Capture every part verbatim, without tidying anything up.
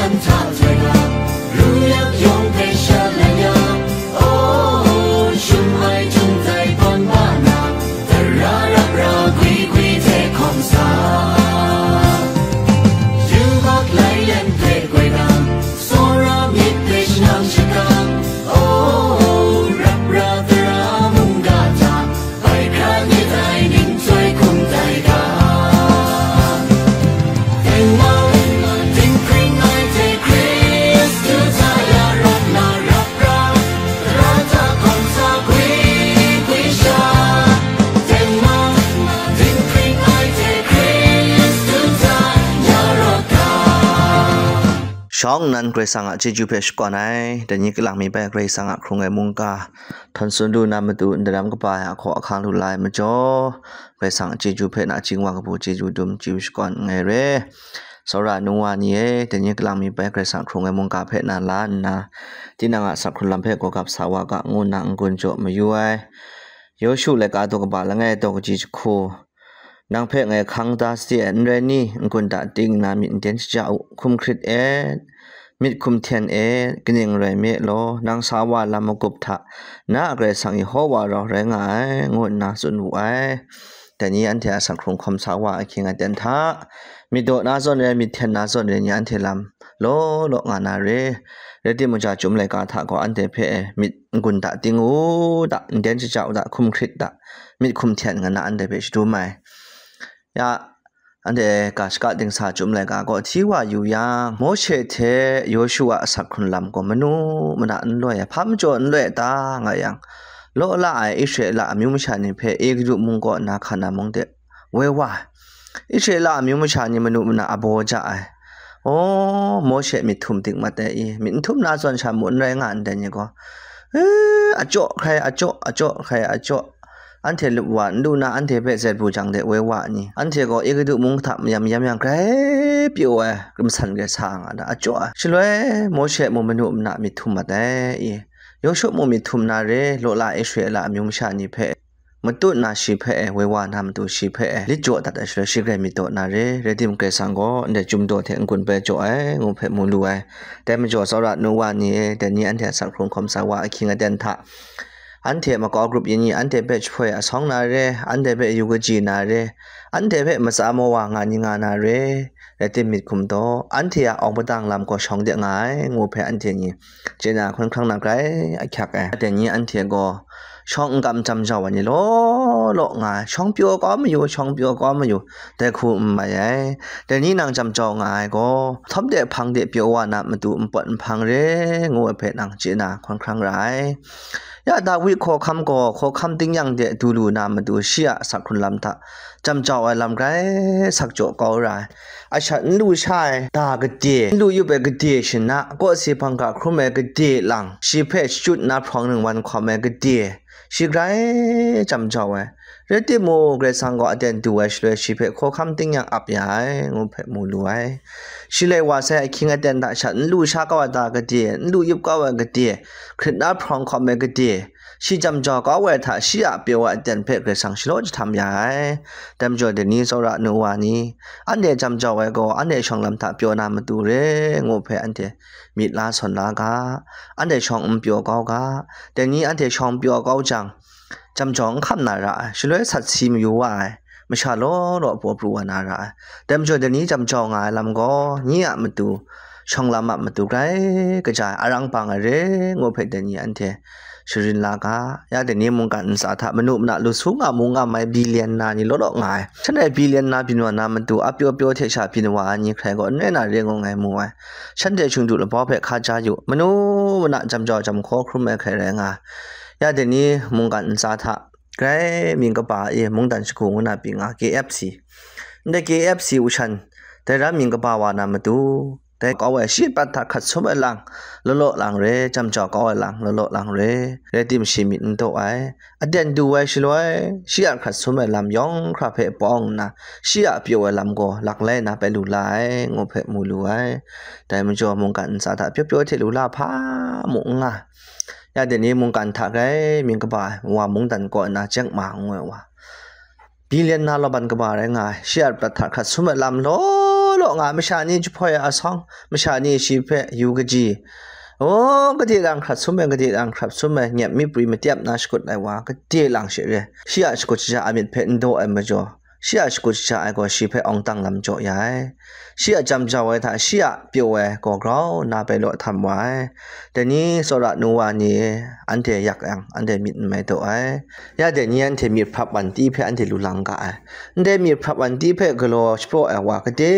Nta htoi na, ru yak yawng hpe sha lai ya, o, shum ai jung dai tawn wa na, tara rap ra gwi gwi hte hkawm sa. Yubak lai len hpe goi na, tsawra myit hpe shanang shakang, o, rap ra tara mungga hta, bai hkra myit ai ning chyoi hkum tai ga. Tengman, dinghpring ai hte Hkristu hta ya rawt na rap ra, tara hta hkawm sa gwi gwi sha. Tengman, dinghpring ai hte Hkristu hta ya rawt ga. Shawng nnan Karai Kasang a chyeju hpe shakawn ai, dai ni kalang mi bai Karai Kasang a hkrung ai mungga, htawn tsun lu na matu n daram kaba ai ahkaw ahkang lu la ai majaw, Karai Kasang a chyeju hpe nachying wa kabu chyeju dum chyeju shakawn nngai re. Tsawra nu wa ni e, dai ni kalang mi bai Karai Kasang hkrung ai mungga hpe na la nna, tinang a sak hkrun lam hpe gawgap sa wa ga, ngu nna n-gun jaw mayu ai. Yawshu laika daw kaba langai daw kaji jahku, nang hpe ngai hkang da sade ai n rai ni? N-gun da ting nna myit n den shaja u, hkum hkrit e, myit hkum hten e, kaning rai me law, nang sa wa lam magup hta na a Karai Kasang Yehowa rau rai nga ai, ngu nna tsun wu ai. Dai ni anhte a sak hkrung hkawm sa wa ahkying aten hta, myit daw na zawn re, myit hten na zawn re ni anhte lam law law nga na re. Rai timung, ja chyum laika hta gaw anhte hpe myit n-gun da ting u da, n den shaja u da, hkum hkrit da, myit hkum hten nga na anhte hpe shadum ai. Ya, anhte ga shaka dingsa chyum laika gaw hti wa yu yang, Mawshe hte Yawshu a asak hkrun lam gaw manu mana n loi ai, hpa majaw n loi ai ta nga yang, law la ai Israela amyu masha ni hpe Egutu mung kaw nna Hkana mung de woi wa ai. Israela amyu masha ni manu mana abaw ja ai. Aw, Mawshe myit htum tik mat ai i, myit n htum na zawn sha mu n rai nga ndai ni gaw, e, ajaw hkrai ajaw, ajaw hkrai ajaw, anhte lup wa n lu na, anhte hpe zet bu jang de woi wa ni, anhte gaw Egutu mung hta mayam yam yang grai pyaw ai, gumsan grai sa nga da, ajaw ai. Shaloi Mawshe mung manu mana myit htum mat ai i, Yawshu mung myit htum na re, law la Israela amyu masha ni hpe matut na shi hpe e, woi wa na matu shi hpe e, lit jaw dat ai shaloi shi grai myit daw na re, rai timung, Karai Kasang gaw ndai chyum daw hte n-gun bai jaw ai, ngu hpe mu lu ai. Dai majaw, tsawra nu wa ni e, dai ni anhte a sak hkrung hkawm sa wa ahkying aten hta, anhte makau grup yin ni anhte hpe jahpoi asawng na re, anhte hpe yu kaji na re, anhte hpe matsa mawa nga ni nga na re, rai tim, myit hkum daw, anhte a awng padang lam gaw shawng de nga ai, ngu hpe anhte ni chye na hkun hkrang na grai ahkyak ai. Dai ni anhte gaw shawng n kam jam jau ai ni law law nga ai, shawng pyaw kau mayu, shawng pyaw kau mayu, dai hku n mai ai. Dai ni nang jam jau nga ai gaw, htawm de hpang de pyaw wa na matu npawt nhpang re, ngu ai hpe nang chye na hkun hkrang ra ai. Ya, Dawi hkawhkam gaw hkawhkam tingnyang de du lu na matu shi a sak hkrun lam hta jam jau ai lam grai sak jaw kau ra ai. Ashat n lu sha ai da gade, n lu yup ai gade shana, kawsi hpang ga hkrum ai gade lang, shi hpe shachyut na hprawng ningwan hkawm ai gade, shi grai jam jau ai. Rai timung, Karai Kasang gaw aten du ai shaloi, shi hpe hkawhkam tingnyang ap ya ai, ngu hpe mu lu ai. Shi lai wa sai ahkying aten hta shat n lu sha kau ai da gade, n lu yup kau ai gade, hkrit na hprawng hkawm ai gade, shi jam jau kau ai hta shi a pyaw ai aten hpe Karai Kasang shalaw jahtam ya ai. Dai majaw, dai ni tsawra nu wa ni, anhte jam jau ai gaw, anhte shawng lam hta pyaw na matu re, ngu hpe anhte myit la sawn la ga, anhte shawng n pyaw kau ga, dai ni anhte shawng pyaw kau jang, jam jau n hkam na ra ai, shaloi sat si mayu wa ai, masha law law paw pru wa na ra ai. Dai majaw, dai ni jam jau nga ai lam gaw, nye a matu shawng lam a matu grai kaja ai, arang bang ai re, ngu hpe dai ni anhte sharin la ga. Ya, dai ni mungkan ntsa hta manu mana lu su nga mu nga mai bilian na ni law law nga ai. Shanhte bilian na byin wa na matu, a pyaw pyaw hte sha byin wa ai ni hkrai gaw n rai na re ngu ngai mu ai. Shanhte shingdu labau hpe hka ja yu, manu mana jam jau jam hkaw hkrum ai hkrai rai nga ai. Ya, dai ni mungkan ntsa hta grai mying kaba e mungdan shagu ngu na pyi nga, K F C. Ndai K F C ushan dai ram mying kaba wa na matu, dai kau ai shi prat hta hkrat sum ai lang, law law lang re, jam jau kau ai lang, law law lang re, rai tim shi myit n daw ai. Aten du ai shaloi, shi a hkrat sum ai lam yawng hkra hpe pawng nna, shi a pyaw ai lam gaw laklai na bai lu la ai, ngu hpe mu lu ai. Dai majaw, mungkan ntsa hta pyaw pyaw hte lu la hpa mu n nga. Ya, dai ni mungkan hta grai mying kaba ai wa mungdan kaw nna Jack Ma ngu ai wa, bilian na laban kaba rai nga ai, shi a prat hta hkrat sum ai lam law law nga masha ni jahpoi a asawng, masha ni shi hpe yu kaji, oh, gade lang hkrat sum ai, gade lang hkrat sum ai, nyep mi pri matep na shakut ai wa, gade lang she re. Shi a shakut shaja a myit hpe n daw ai majaw, shi a shakut shaja ai gaw shi hpe awng tang lam jaw ya ai. Shi a jam jau ai hta shi a pyaw ai gaw grau na bai law htam wa ai. Dai ni tsawra nu wa ni anhte yak yang, anhte myit n mai daw ai. Ya dai ni anhte myit hprap wan ti hpe anhte lu lang ga ai. Ndai myit hprap wan ti hpe galaw shapraw ai wa gade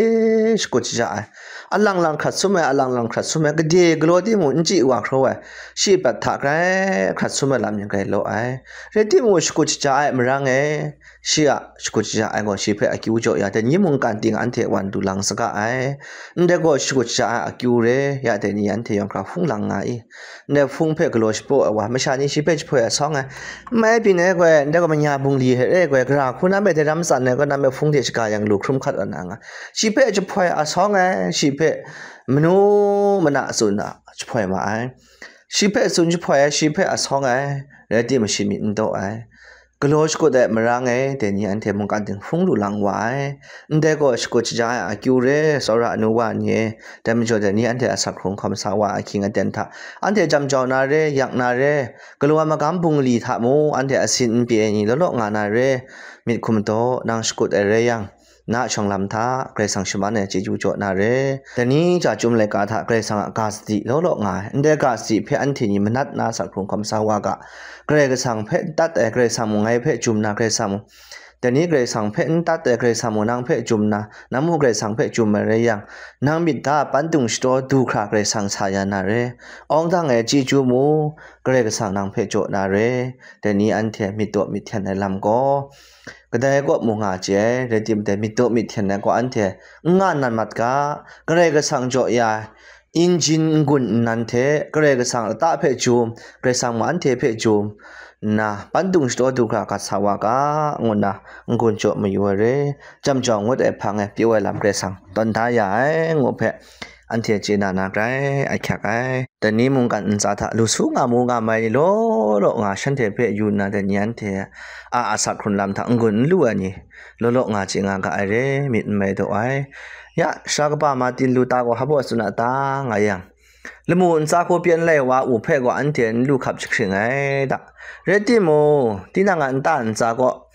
shakut shaja ai. Alang lang hkrat sum ai, alang lang hkrat sum ai, gade galaw timung n chyi wa hkraw ai. Shi prat hta grai hkrat sum ai lam ni grai law ai. Rai timung, shakut shaja ai marang e, shi a shakut shaja ai gaw shi hpe akyu jaw ya, dai ni mungkan ting anhte wan du lang saga ai. Ndai gaw shakut shaja ai akyu re, ya dai ni anhte yawng hkra hpung lang nga i. Ndai hpung hpe galaw shapraw ai wa, masha ni shi hpe jahpoi asawng ai, mai byin ai gaw, ndai gaw manya bungli hte re ai gaw, gara hku na me dai ram tsan ai gaw, na me hpung hte shaga yang lu hkrum hkat wa na nga. Shi hpe jahpoi asawng ai, shi hpe manu mana tsun a jahpoi ma ai. Shi hpe tsun jahpoi ai, shi hpe asawng ai, rai timung shi myit n daw ai. Galaw shakut ai marang e, dai ni anhte mungkan ting hpung lu lang wa ai. Ndai gaw shakut shaja ai akyu re, tsawra nu wa ni e, dai majaw dai ni anhte asak hkrung hkawm sa wa ahkying aten hta, anhte jam jau na re, yak na re, galaw ai magam bungli hta mung anhte asin n pyi ai ni law law nga na re, myit hkum daw, nang shakut ai rai yang, na shawng lam hta Karai Kasang shaman ai chyeju jaw na re. Dai ni ja chyum laika hta Karai Kasang a ga sadi law law nga ai. Ndai ga sadi hpe anhte ni manat na asak hkrung hkawm sa wa ga. Karai Kasang hpe n tat ai, Karai Kasang mung ngai hpe chyum na, Karai Kasang mung, dai ni Karai Kasang hpe n tat ai, Karai Kasang mung nang hpe chyum na, nang mung Karai Kasang hpe chyum ai rai yang, nang myit da pandung shadaw du hkra Karai Kasang sa ya na re. Awng dang ai chyeju mung, Karai Kasang nang hpe jaw na re. Dai ni anhte myit daw myit hten ai lam gaw, kadai kaw mung nga chye ai, rai timung dai myit daw myit hten ai gaw anhte n nga nan mat ga, Karai Kasang jaw ya, injin n-gun nnan hte, Karai Kasang lata hpe jum, Karai Kasang mung anhte hpe jum nna, pandung shadaw du hkra gat sa wa ga, ngu nna n-gun jaw mayu ai re, jam jau ngut ai hpang e pyaw ai lam Karai Kasang tawn da ya ai, ngu hpe, anhte chye na na grai ahkyak ai. Dai ni mungkan ntsa hta lu su nga mu nga mai ni law law nga shanhte hpe yu nna, dai ni anhte a asak hkrun lam hta n-gun n lu ai ni law law nga chye nga ga ai re, myit n mai daw ai. Ya, sara kaba Martin Luther gaw hpa baw tsun a ta nga yang, lamu ntsa hku pyen lai wa u hpe gaw anhte n lu hkap jahkring ai da. Rai timung, tinang a nta ntsa gaw,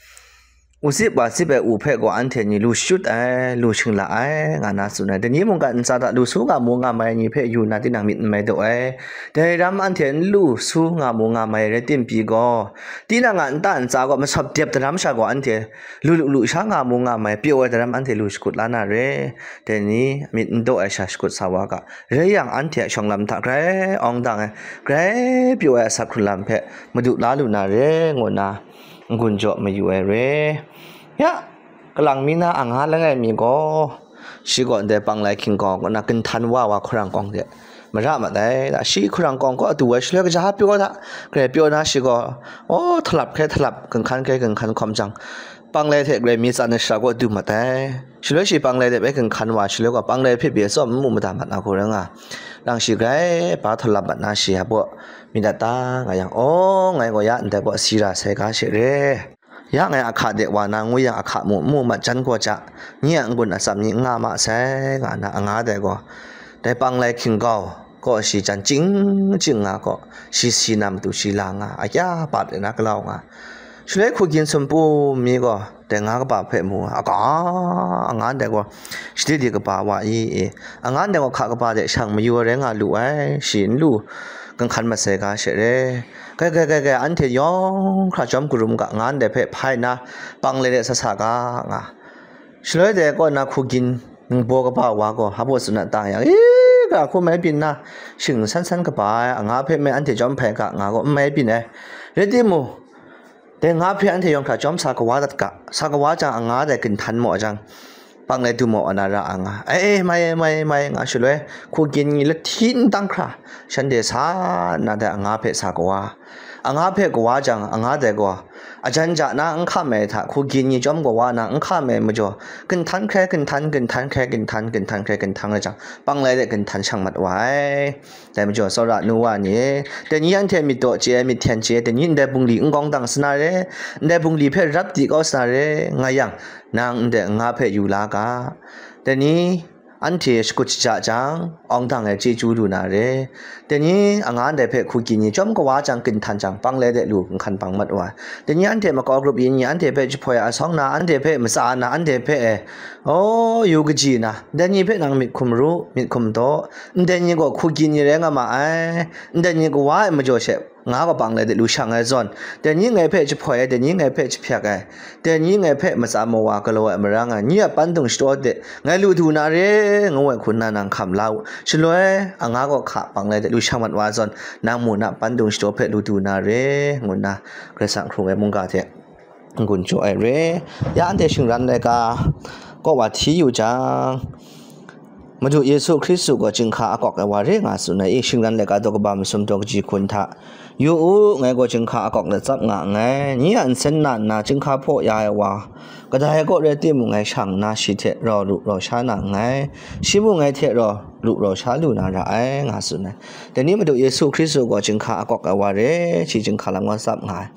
u zip wa zip ai u hpe gaw anhte ni lu shachyut ai, lu shingla ai, nga na tsun ai. Dai ni mungkan ntsa hta lu su nga mu nga mai ni hpe yu na tinang myit n mai daw ai. Dai ram anhte n lu su nga mu nga mai rai tim pyi gaw, tinang a nta ntsa gaw masawp dep daram sha gaw anhte lu lu lu sha nga mu nga mai, pyaw ai daram anhte lu shakut la na re. Dai ni myit n daw ai sha shakut sa wa ga, rai yang anhte a shawng lam hta grai awng dang ai, grai pyaw ai asak hkrun lam hpe madu la lu na re, ngu nna n-gun jaw mayu ai re. Ya, kalang mi na a nga langai mi gaw, shi gaw ndai Panglai Hkinggau kaw na ginhtan wa wa hkurang kawng de mara mat ai. Shi hkurang kawng kaw du ai shaloi kaja pyaw da, grai pyaw na shi gaw, aw, htalap hkrai htalap, ginhkan hkrai ginhkan hkawm jang, Panglai hte grai mi tsan ai shara kaw du mat ai. Shaloi shi Panglai de bai ginhkan wa, shaloi gaw Panglai hpe pyi tsawm n mu mada mat na hku rai nga. Nang shi grai ba htalap mat na shi a baw mi dat ta nga yang, aw, ngai gaw ya ndai gaw si ra sai ga she re. Ya ngai ahka de wa na ngu yang, ahka mu n mu mat jan gaw ja, nye a n-gun atsam ni n nga ma sai, nga na anga dai gaw, dai Panglai Hkinggau kaw shi jan ching ching nga gaw, shi si na matu shi la nga, akya pap de na galau nga. Shaloi hku gyin sumpu mi gaw, dai nga kaba hpe mu, aga, anga ndai gaw, shadi di kaba wa i, e, anga ndai gaw hka kaba de shang mayu ai rai nga lu ai, shi n lu, ginhkan masai ga she re. Kai, kai, kai, kai, anhte yawng hkra chyawm karum ga, nga ndai hpe hpai nna, Panglai de sa sa ga, nga. Shaloi dai kaw na hku gyin ningbaw kaba wa gaw, hpa baw tsun a ta yang, i, ga hku mai byin na, shing san san kaba ai, anga hpe mai anhte chyawm hpai ga, nga gaw n mai byin ai. Rai timung, dai nga hpe anhte yawng hkra chyawm sa kawa dat ga, sa kawa jang, anga dai ginhtan maw jang, Panglai du maw na ra a nga. Ai, e, mai, e, mai, e, mai, nga shaloi, hku gyin ni lahti n dang hkra, shanhte sa nna dai anga hpe sa kawa. Anga hpe kawa jang, anga dai gaw, ajan ja na n hkam ai hta, hku gyin ni chyawm kawa na n hkam ai majaw, ginhtan hkrai ginhtan, ginhtan hkrai ginhtan, ginhtan hkrai ginhtan rai jang, Panglai de ginhtan shang mat wa ai. Dai majaw, tsawra nu wa ni, dai ni anhte myit daw chye ai, myit hten chye ai, dai ni ndai bungli n kawng dang sa na re, ndai bungli hpe rap di kau sa na re, nga yang, nang ndai nga hpe yu la ga. Dai ni anhte shakut shaja jang, awng dang ai chyeju lu na re. Dai ni anga ndai hpe hku kyi ni, chyawm kawa jang, ginhtan jang, pang le de lu, nhkan bang mat wa. Dai ni anhte makau grup yin ni, anhte hpe jahpoi asawng na, anhte hpe matsa na, anhte hpe e, aw, yu kaji na, ndai ni hpe nang myit hkum ru, myit hkum daw, ndai ni gaw hku kyi ni rai nga ma ai, ndai ni kawa ai majaw she, nga gaw pang le de lu shang ai zawn, dai ni ngai hpe jahpoi ai, dai ni ngai hpe jahpyak ai, dai ni ngai hpe matsa mawa galaw ai marang ai, ni a pandung shadaw de, ngai lu du na re, ngu ai hku nna nang hkam la u. Shaloi, anga gaw hka pang le de lu shang mat wa zawn, nang mu na pandung shadaw hpe lu du na re, ngu nna Karai Kasang hkrung ai mungga hte n-gun jaw ai re. Ya anhte shingran laika kaw wa hti yu jang, Madu Yesu Hkristu gaw chyinghka akawk ai wa re nga tsun ai i, shingran laika daw kaba masum daw kaji hkun hta, yu u, ngai gaw chyinghka akawk let tsap nga nngai. Ni a nsen na nna chyinghka hpaw ya ai wa, kadai kaw rai timung ngai shang nna shi hte rau lu rau sha na nngai, shi mung ngai hte rau lu rau sha lu na ra ai, nga tsun ai. Dai ni Madu Yesu Hkristu gaw chyinghka akawk ai wa re, shi chyinghka lam gaw tsap nga ai.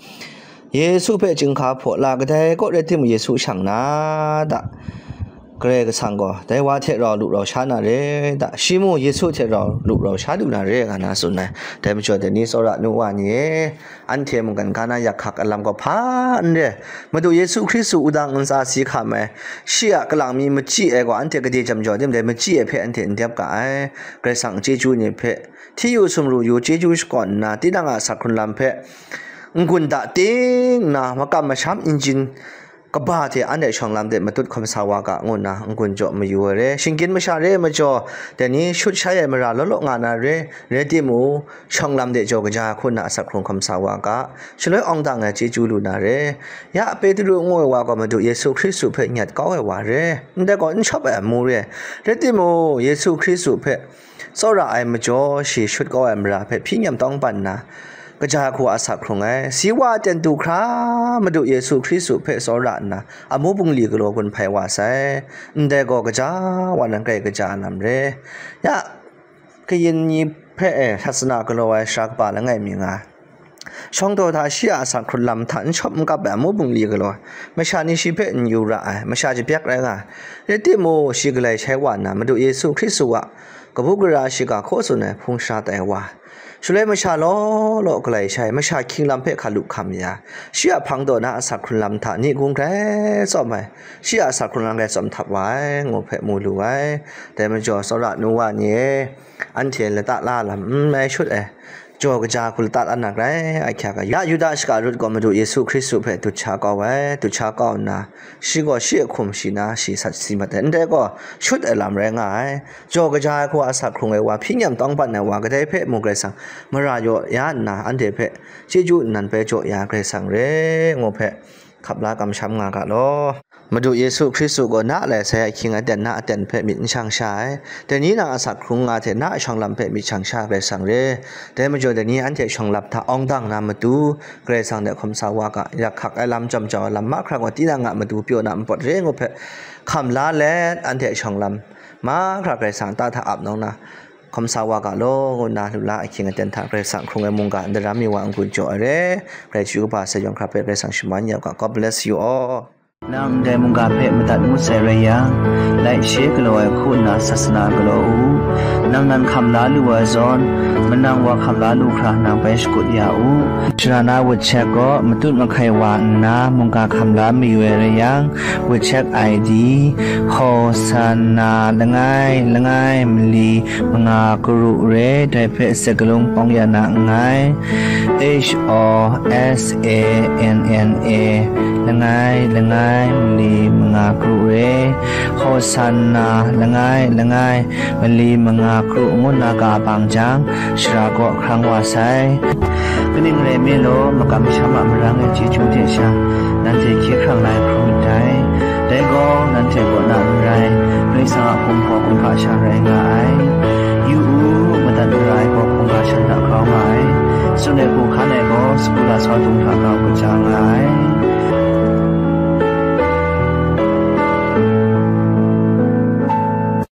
Yesu hpe chyinghka hpaw la, kadai kaw rai timung Yesu shang na da, Karai Kasang gaw dai wa hte rau lu rau sha na re da, shi mung Yesu hte rau lu rau sha lu na re, nga na tsun ai. Dai majaw dai ni tsawra nu wa ni e, anhte mungkan ga na yak hkak ai lam gaw hpa n re. Madu Yesu Hkristu wudang ntsa si hkam ai, shi a kalang mi machyi ai gaw anhte gade jam jaw tim dai machyi ai hpe anhte n dep ga ai. Karai Kasang chyeju ni hpe hti yu sumru yu chyeju shakawn nna, tinang a asak hkrun lam hpe n-gun da ting nna, makam masham injin kaba hte anhte shawng lam de matut hkawm sa wa ga, ngu nna n-gun jaw mayu ai re. Shinggyim masha re ai majaw, dai ni shut shai ai mara law law nga na re, rai timung, shawng lam de jaw kaja hku nna asak hkrung hkawm sa wa ga, shaloi awng dang ai chyeju lu na re. Ya Petru ngu ai wa gaw Madu Yesu Hkristu hpe nyat kau ai wa re, ndai gaw n shawp ai amu re. Rai timung, Yesu Hkristu hpe tsawra ai majaw, shi shut kau ai mara hpe hpyi nyam tawng ban nna, kaja hku asak hkrung ai. Si wa aten du hkra Madu Yesu Hkristu hpe tsawra nna, amu bungli galaw gun hpai wa sai. Ndai gaw kaja wa nan grai kaja lam re. Ya, kayin ni hpe e, sasana galaw ai sara kaba langai mi nga ai. Shawng daw hta shi a asak hkrun lam hta n shawp n kap ai amu bungli galaw ai. Masha ni shi hpe n yu ra ai, masha jabyak rai nga ai. Rai timung, shi galai shai wa nna, Madu Yesu Hkristu a kabu gara shiga hkaw tsun ai hpung sara tai wa ai. Shaloi masha law law galai shai, masha hkying lam hpe hkalup hkam ya, shi a hpang daw na asak hkrun lam hta ni gung grai tsawm ai, shi a asak hkrun lam grai tsawm htap wa ai, ngu hpe mu lu ai. Dai majaw, tsawra nu wa ni e, anhte lata la lam n mai shut ai, jaw kaja hku lata la na grai ahkyak ai. Ya Yuda Shakarit gaw Madu Yesu Hkristu hpe dut sha kau ai, dut sha kau nna, shi gaw shi a hkum shi na shi sat si mat ai, ndai gaw shut ai lam rai nga ai. Jaw kaja ai hku asak hkrung ai wa, hpyi nyam tawng ban ai wa, kadai hpe mung Karai Kasang mara yaw ya nna, anhte hpe chyeju nnan bai jaw ya Karai Kasang re, ngu hpe hkap la kamsham nga ga law. Madu Yesu Hkristu gaw na a lai sai ahkying aten na aten hpe myit n shang sha ai. Dai ni nang asak hkrung nga hte na a shawng lam hpe myit shang sha Karai Kasang re. Dai majaw dai ni anhte shawng lam hta awng dang na matu, Karai Kasang de hkawm sa wa ga, yak hkak ai lam, jam jau ai lam mahkra gaw tinang a matu pyaw na npawt re ngu hpe hkam la let, anhte shawng lam mahkra Karai Kasang ta hta ap nawng na, hkawm sa wa ga law, ngu nna lu la ahkying aten hta Karai Kasang hkrung ai mungga n daram mi wa n-gun jaw ai re. Karai chyu kaba sai yawng hkra hpe Karai Kasang shaman ya u ga. God bless you all. Nang ndai mungga hpe madat ngut sai rai yang, like, share galaw ai hku nna sasana galaw u. Nang nan hkam la lu ai zawn, manang wa hkam la lu hkra nang bai shakut ya u. Sharana WeChat gaw matut mahkai wa nna mungga hkam la mayu ai rai yang, WeChat I D, Hosanna langai langai mali manga karu re, dai hpe sek galung pawng ya na nngai. H O S A N N A langai langai mali manga karu re, Hosanna langai langai mali manga karu ngu nna ka bang jang, shara kaw hkrang wa sai. Kaning rai nme law, makam masham a marang e chyeju hte sha, nanhte hkye hkrang lai hkrum ndai. Dai gaw, nanhte kaw na n rai, Karai Kasang a hkum gaw hkungga sha rai nga ai. Yu u, madat mara ai gaw hkungga shan hta grau nga ai. Tsun ai hku hkan ai gaw, sagu lasau dung hta grau kaja nga ai.